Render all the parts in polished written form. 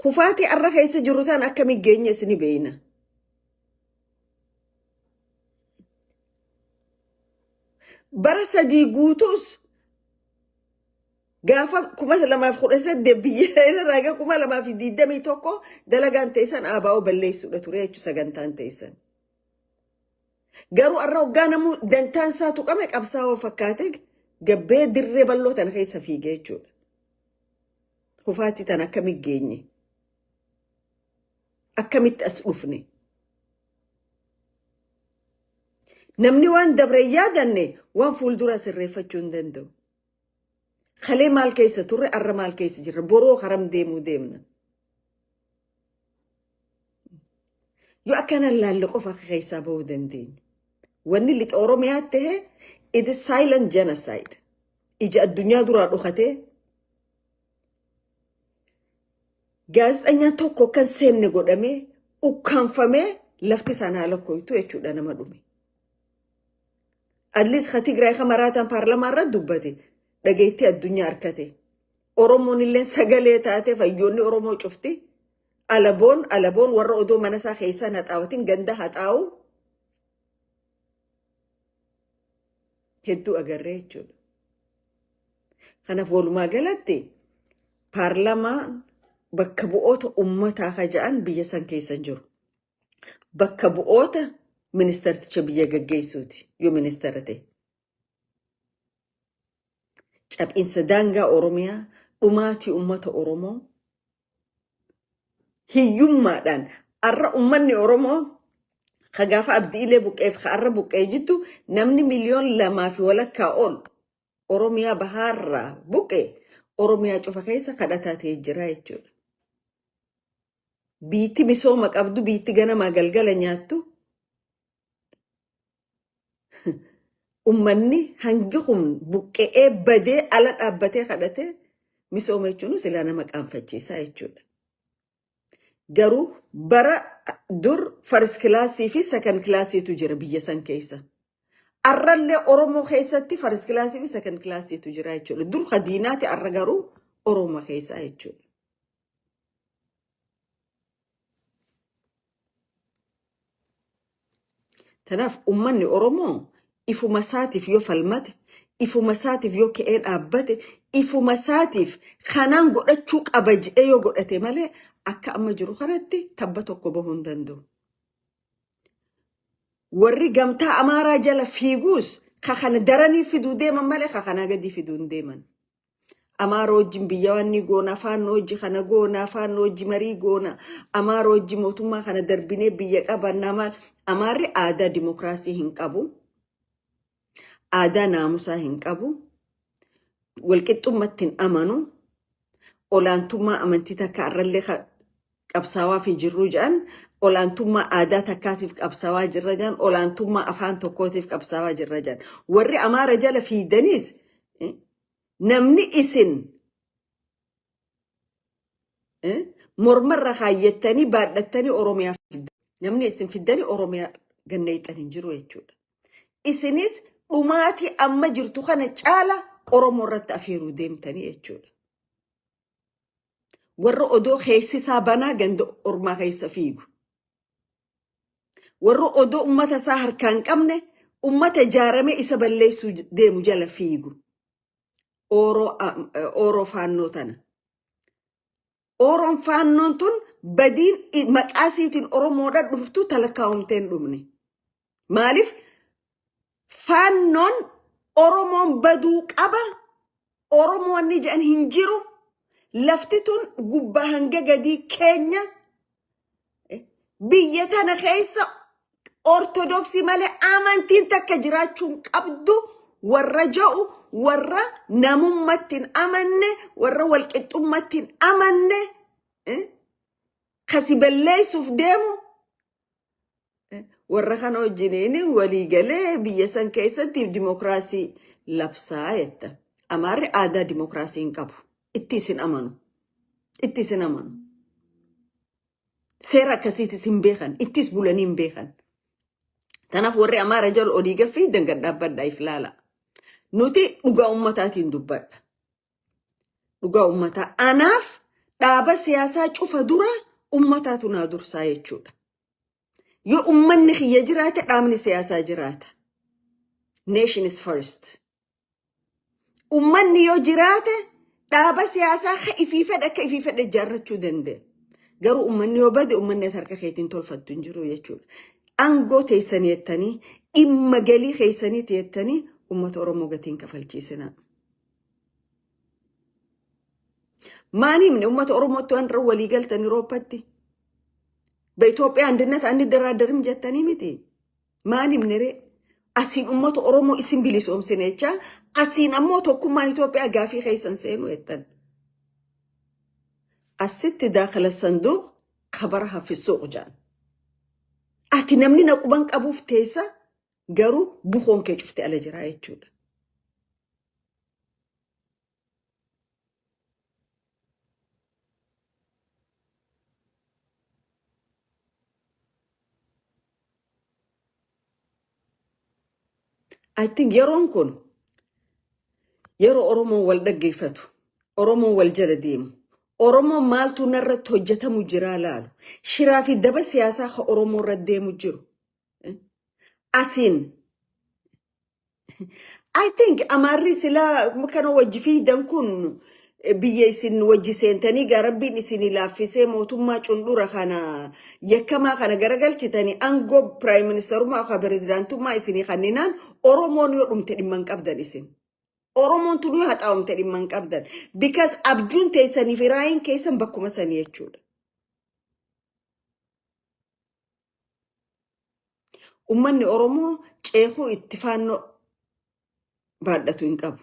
Kufaatii arra keessa jirru san akkami geenye isini beeyna. Bara 3 guutuus gaafa 2018 biyya irraa gara 2021 dalagaan teessan ABO balleessuudha ture jechuudha sagantaan teessan. Garuu har'a hoggaa namuu dantaan isaa tuqame qabsaa'oo fakkaate gabbee dirree bal'oo tana keessa fiige jechuudha. Kufaatii tana akkamitti geenye? Akkamitti as dhufne? Namni waan dabre hin yaadanne waan fuulduraa sirreeffachuu hin danda'u. Kalee maal keessa turre, arra maal keessa jirra, boroo karam deemuu deemna. Yoo akkana laalle qofa akka keessaa bahuu dandeenyu. Wanni lixa Oromiyaa ta'e it is silent genocide. Ija addunyaa duraa dhokatee gaazexanyaan tokko kan seenne godhamee ukkaanfamee lafti isaan haala koytu jechuudha nama dhume. At least ka Tigraay ka maraataan paarlamaa irra dubbate dhageettii addunyaa harkate. Oromoon illee sagalee taate fayyoonni Oromoo cufti alaboon alaboon warra odoo mana isaa keessaa hin haxaawatin ganda haxaa'u hedduu agarree jechuudha. Kanaaf walumaa galatti paarlamaan bakka bu'oota ummataa ka ja'an biyya san keessa hin jiru. Bakka bu'oota ministarticha biyya gaggeessuuti yoo ministara ta'e. Caphiinsa daangaa Oromiyaa, dhumaatii ummata Oromoo, hiyyummaadhaan arra ummanni Oromoo ka gaafa Abdiilee buqqeef ka arra buqqee jiddu namni 2.5 miliyoon ol Oromiyaa bahaarraa buqqe Oromiyaa cufa keessa kadhataa ta'ee jira jechuudha. Biitti misooma qabdu, biitti ganamaa galgala nyaattu, ummanni hangi kun buqqe'ee badee ala dhaabbatee kadhatee misooma jechuun silaa nama qaanfachiisaa jechuudha. Garuu bara dur first classii fi second classiitu jira biyya san keessa. Arrallee Oromoo keessatti first classii fi second classiitu jira jechuudha. Dur hadiinaati arra garuu Oromoo keessa jechuudha. Tanaaf ummanni Oromoo ifuma isaatiif yoo falmate, ifuma isaatiif yoo ka'ee dhaabbate, ifuma isaatiif kanaan godhachuu qaba jedhee yoo godhate malee akka amma jiru kanatti tabba tokko bahuu hin danda'u. Warri gamtaa Amaaraa jala fiiguus ka kana daranii fiduu deeman malee ka kanaa gadi fiduu hin deeman. Amaara wajjin biyya waan ni goona, faannoo wajji kana goona, faannoo wajji marii goona, Amaara wajji mootummaa kana darbinee biyya qabannaa maal. Amaarri aadaa dimokiraasii hin qabu, aadaa naamusaa hin qabu, walqixxummatti hin amanu, olaantummaa amantii takka irrallee qabsaawaa fi jirruu jedhan, olaantummaa aadaa takkaatiif qabsaawaa jirra jedhan, olaantummaa afaan tokkootiif qabsaawaa jirra jedhan. Warri Amaara jala fiidaniis namni isin mormarra kaayyattanii baadhattanii Oromiyaa fiddan. Namni isin fiddanii Oromiyaa ganneexxan hin jiru jechuudha. Isinis dhumaatii amma jirtu kana caala Oromoo irratti afeeruu deemtanii jechuudha. Warra odoo keessisaa banaa ganda ormaa keessa fiigu. Warra odoo ummata isaa harkaa hin qabne ummata ijaaramee isa balleessuu deemu jala fiigu. Ooroo faannoo tana. Ooroon faannoon tun badiin maqaa isiitiin Oromoodha dhuftu talakkaa'umtee hin dhumne. Maaliif faannoon Oromoon baduu qaba Oromoon ni jedhan hin jiru. Lafti tun gubbaa hanga gadii keenya biyya tana keessa Ortodoksii malee amantiin takka jiraachuu hin qabdu warra ja'u warra namummatti hin amanne warra walqixxummatti hin amanne kasi balleessuuf deemu warra kana wajjiniin walii galee biyya san keessatti dimokiraasii labsaa jetta. Amaarri aadaa dimokiraasii hin qabu. Itti isin amanu. Itti isin amanu. Seera akkasiitis hin beekan. Ittis bulanii hin beekan. Kanaaf warri Amaara jala olii gaffii danga dhaabbadhaa if laala. Nuti dhugaa ummataatiin dubbadha. Dhugaa ummataa. Anaaf Dhaaba siyaasaa cufa dura ummataatu naa dursaa jechuudha. Yoo ummanni kiyya jiraate, dhaabni siyaasaa jiraata. Nation is first. Ummanni yoo jiraate, dhaaba siyaasaa ka ifii fedhe akka ifii fedhe ijaarrachuu danda'a. Garuu ummanni yoo bade, ummanni ati harka keetiin tolfattu hin jiru jechuudha. Aangoo teessanii jettanii, dhimma galii keessanii jettanii uummata Oromoo gatiin kafalchiisinaa. Maan himne uummata Oromootti waan irra walii galtan Awurooppatti? በኢትዮጵያ አንድነት አንደራደርም jettanii miti. Maan himne ree? Asiin uummata Oromoo isin bilisoomsine jecha, asiin ammoo tokkummaan Itoophiyaa gaafii keessan seenu jettan. Asitti داخل الصندوق خبرها في السوق jaan. Ati namni na quban qabuuf teessa, garuu bukoon kee cufte ala jira jechuudha. I think yeroon kun yeroo Oromoon wal dhaggeeffatu, Oromoon wal jala deemu, Oromoon maaltu narratti hojjetamu jiraa laalu, shiraa fi daba siyaasaa ka Oromoo irratti deemu jiru. Asiin I think Amaarri silaa kana wajji fiidan kun biyya isin wajji seentanii gaa rabbiin isin laaffisee mootummaa cundura kana yakkamaa kana garagalchitanii aangoo prime ministerummaa yookaan pirezidaantummaa isinii kanninaan, Oromoon yoo dhumte dhimma hin qabdan isin. Oromoon tun yoo haxaawamte dhimma hin qabdan. Because abjuun teessanii fi raayiin keessan bakkuma sanii jechuudha. Uummanni Oromoo ceekuu itti faannoo baadhatu hin qabu.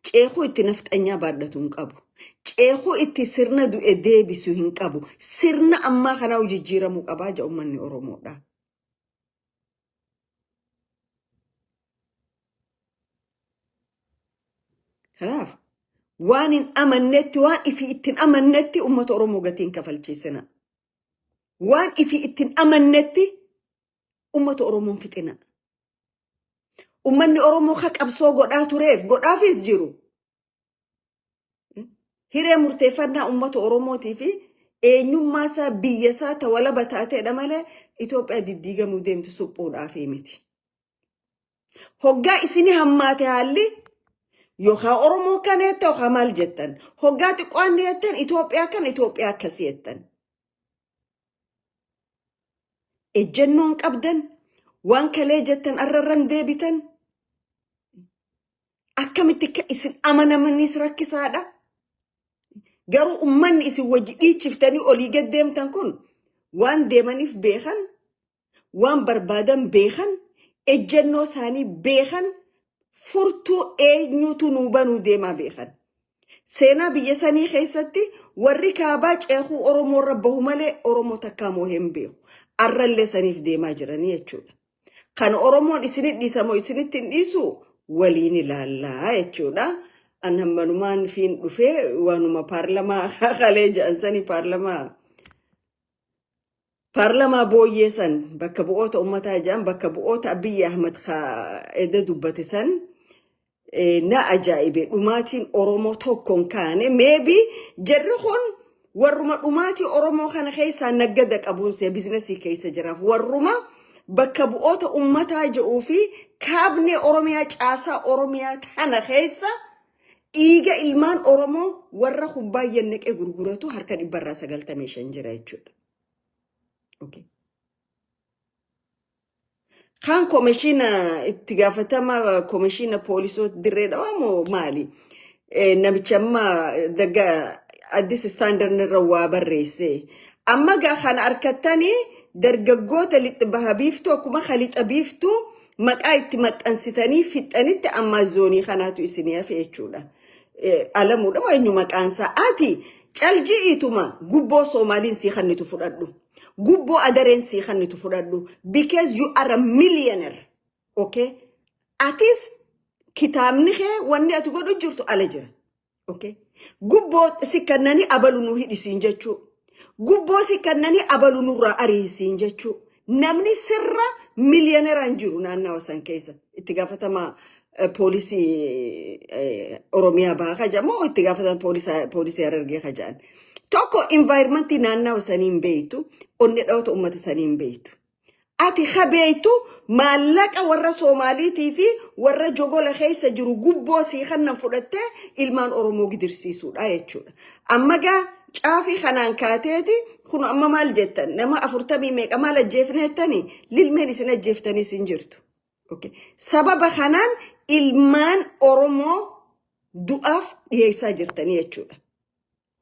Ceekuu itti nafxanyaa baadhatu hin qabu. Ceekuu itti sirna du'e deebisu hin qabu. Sirna ammaa kanaa jijjiiramuu qabaa jedha uummanni Oromoodha. Kanaaf waan hin amannetti, waan ifii ittiin amannetti uummata Oromoo gatiin kafalchiisina. Waan ifii ittiin amannetti uummata Oromoon fixina. Uummanni Oromoo ka qabsoo godhaa tureef godhaafis jiru. Hiree murteeffannaa uummata Oromootii fi eenyummaa isaa, biyya isaa ta walaba taateedha malee Itoophiyaa diddiigamuu deemtu suphuudhaafi miti. Hoggaa isini hammaate haalli, yookaan Oromoo kana jettan yookaan maal jettan. Hoggaa xiqqoon jettan Itoophiyaa kana, Itoophiyaa akkasii jettan. Ejjennoon qabdan waan kalee jettan arrarran deebitan, akkamitti akka isin amanamanis rakkisaadha. Garuu ummanni isin wajji dhiichiftanii olii gad deemtan kun waan deemaniif beekan, waan barbaadan beekan, ejjennoo isaanii beekan, furtuu eenyutu nuu banuu deemaa beekan. Seenaa biyya sanii keessatti warri kaabaa ceekuu Oromoo irra bahu malee Oromoo takkaa moo hin beeku. Arrallee saniif deemaa jiranii jechuudha. Kan Oromoon isinit dhiisa moo isinitti hin dhiisu waliin ilaallaa jechuudha. An hammanumaan fiin dhufee waanuma paarlamaa kalee jedhan sanii, paarlamaa booyyee san, bakka bu'oota ummataa jedhan, bakka bu'oota Abiyyi Ahmad eda dubbate san na ajaa'ibe. Dhumaatiin Oromoo tokkoon kaane, maybe jarri kun warruma dhumaatii Oromoo kana keessaa naggada qabuun see businessii keessa jiraaf, warruma bakka bu'oota ummataa jedhuu fi kaabnee Oromiyaa, caasaa Oromiyaa tana keessa dhiiga ilmaan Oromoo warra kubbaayyan naqee gurguratu harka 95% jira jechuudha. Okay. Kaan komishiina itti gaafatama komishiina poolisoota dirree dhawaa moo maali? Namicha amma dagga Addis Standard irra waa barreesse. Amma gaa kana harkattanii dargaggoota lixa baha biiftuu akkuma ka lixa biiftuu maqaa itti maxxansitanii fixxanitti, amma zoonii kanaatu isinii hafe jechuudha. Alamuudha moo eenyu maqaan isaa? Ati calji'iituma gubboo Soomaaliin sii kannitu fudhadhu. Gubboo adareen sii kannitu fudhadhu. Because you are a millionaire. Okay? Atis kitaabni kee wanni ati godhu jirtu ala jira. Okay? Gubboo si kannanii abalu nu hidhisiin jechuu. Gubboo si kannanii abalu nurraa ariisiin jechuu. Namni sirra millionairaan jiru naannawa san keessa. Itti gaafatamaa poolisii Oromiyaa bahaa kajamoo itti gaafatamaa poolisii Harargee kaja'an. Tokko, environmentii naannawa sanii hin beektu, onnee dhawata uummata sanii hin beektu. Ati habeeytu maallaqa warra Soomaaliitii fi warra jogola keessa jiru gubboo sii kannan fudhattee ilmaan Oromoo gidirsiisuudha jechuudha. Amma gaa caafii kanaan kaateeti kun amma maal jettan, nama 40 meeqa maal ajjeefne jettanii, lilmeen isin ajjeeftaniis hin jirtu. Okay. Sababa kanaan ilmaan Oromoo du'aaf dhiyeessaa jirtanii jechuudha.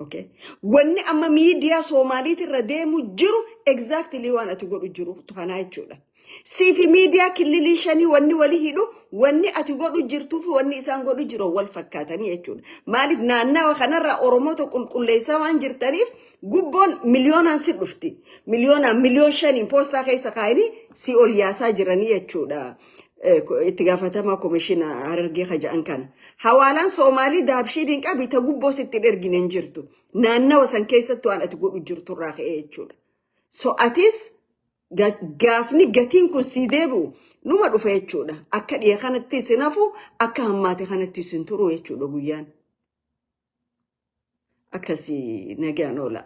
Okay. Wanni amma miidiyaa Soomaaliitirra deemu jiru exactly waan ati godhu jiru kanaa jechuudha. Siifi miidiyaa killilii shanii wanni wali hidhu, wanni ati godhu jirtuu fi wanni isaan godhu jiru wal fakkaatanii jechuudha. Maaliif, naannawa kanarraa Oromoota qulqulleessaa waan jirtaniif gubboon miliyoonaan si dhufti. Miliyoonaan 5 miliyooniin poostaa keessa kaa'anii si ol yaasaa jiranii jechuudha. Itti gaafatamaa komishina Harargee kaja'an kana. Hawaalaan Soomaalii Dahabshiiliin qabi ta gubboo sitti hin ergine hin jirtu. Naannawa san keessatti waan ati godhu jirturraa ka'ee jechuudha. So atis gaafni gatiin kun sii deebi'u numa dhufa jechuudha. Akka dhiya kanatti isin hafu, akka hammaate kanatti isin turu jechuudha guyyaan. Akkasii, nagaan oola.